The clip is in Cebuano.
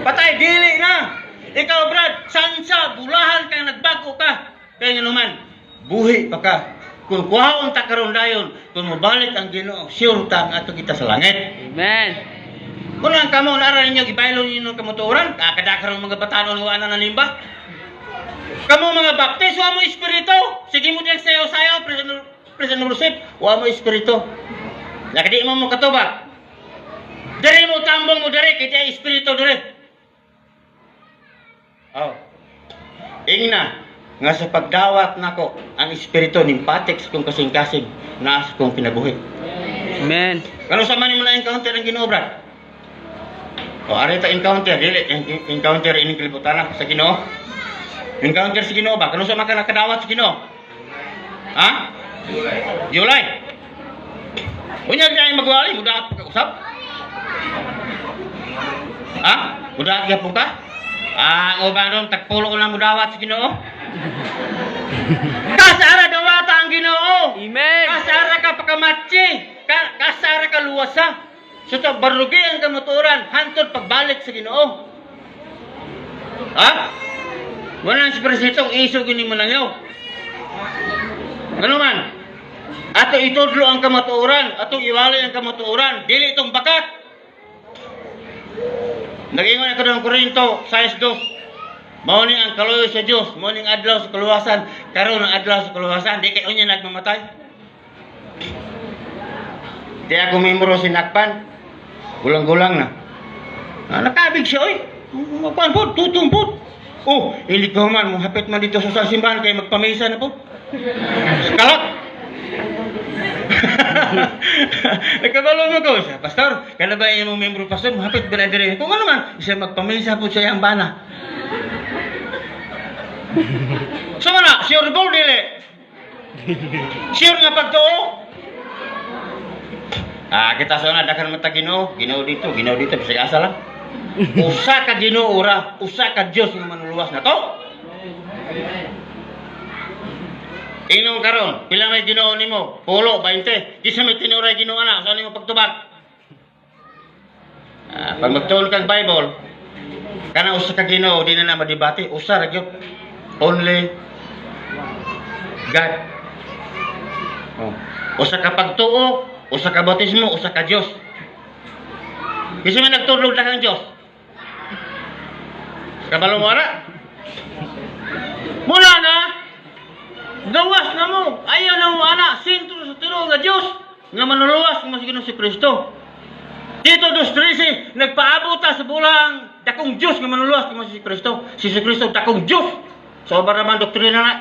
Patay, dili na. Ikaw, Brad, sansa, bulahan ka, nagbago ka. Kaya nga naman, buhi pa ka. Kung kuhaon ta karon dayon, kung mobalik ang Ginoo, sure ta ang ato kita sa langit. Amen. Kung ang kamo nara ninyo gibaylo ninyo ng kamuturan, kakada karon mga batanon nga ana nanimba. Kamo mga baptist, wa mo espiritu. Sige mo diyang sayaw-sayaw, President President Rosep, wa mo espiritu. Nakadi mo mo katubag. Diri mo tambong mo diri kay di ay espiritu diri. Oh. Ingna nga sa pagdawat nako ang espiritu nimpatik sa kong kasing-kasing na sa kong kinabuhi. Amen. Kano sa man mo na encounter ang Ginoo, Brad? O ari ta encounter dili encounter ining kalibutan sa Ginoo. Encounter sa Ginoo ba? Kano sa man ka nakadawat sa Ginoo? Ha? July. Unya di ay magwali mudaat ka usab? Ha? Mudaat gyapon ka? Ah, ang uban ron tagpulo lang mudawat sa Ginoo. Kasara dawata ang Ginoo. Amen. Kasara ka pakamatsi, kasara ka luwasa. So to barugi ang kamatuoran hantod pagbalik sa Ginoo. Ha? Wala si presidente iso gini mo nangyaw. Ano man? Ato itudlo ang kamatuoran, ato iwalay ang kamatuoran, dili itong bakat. Nag-ingon ako ng Korinto 6:2. Mao ni ang kaluoy sa Dios, mao ning adlaw sa kaluwasan, karon ang adlaw sa kaluwasan, di kay unya nagmamatay. Di ako membro si Nakpan. Gulang-gulang na. Ah, nakabig siya, oy. Kuan po, tutong po. Oh, ili ko man, mohapit man dito sa simbahan kay magpamisa na po. Kalak. Nagkabalo mo ko siya, "Pastor, kana ba imong membro, pastor, mohapit ba na dire?" Kung ano man, siya magpamisa po siya ang bana. So mana, sure go dili? Sure nga pagtuo? Ah, kita sa una daghan man ta Ginoo, Ginoo dito, Ginoo dito, bisag asa lang. Usa ka Ginoo ra, usa ka Dios nga manuluwas nato. Inong karon, pila may Ginoo nimo? Pulo, 20. Di sa may tinuray Ginoo ana, sa nimo pagtubag? Ah, pag magtuon kang Bible, kana usa ka Ginoo di na na madebate, usa ra gyud. Only God. Oh. Usa ka pagtuo, usa ka bautismo, usa ka Dios. Kinsa may nagtudlog na kang Dios? Kabalo mo ana? Mula na, gawas na mo, ayaw na mo ana, sentro sa tinuod nga Dios, nga manuluwas mo si Ginoong si Kristo. Tito 2:13, nagpaabot ta sa bulang dakong Dios nga manuluwas mo si Kristo. Si Kristo dakong Dios. So ba naman doktrina na?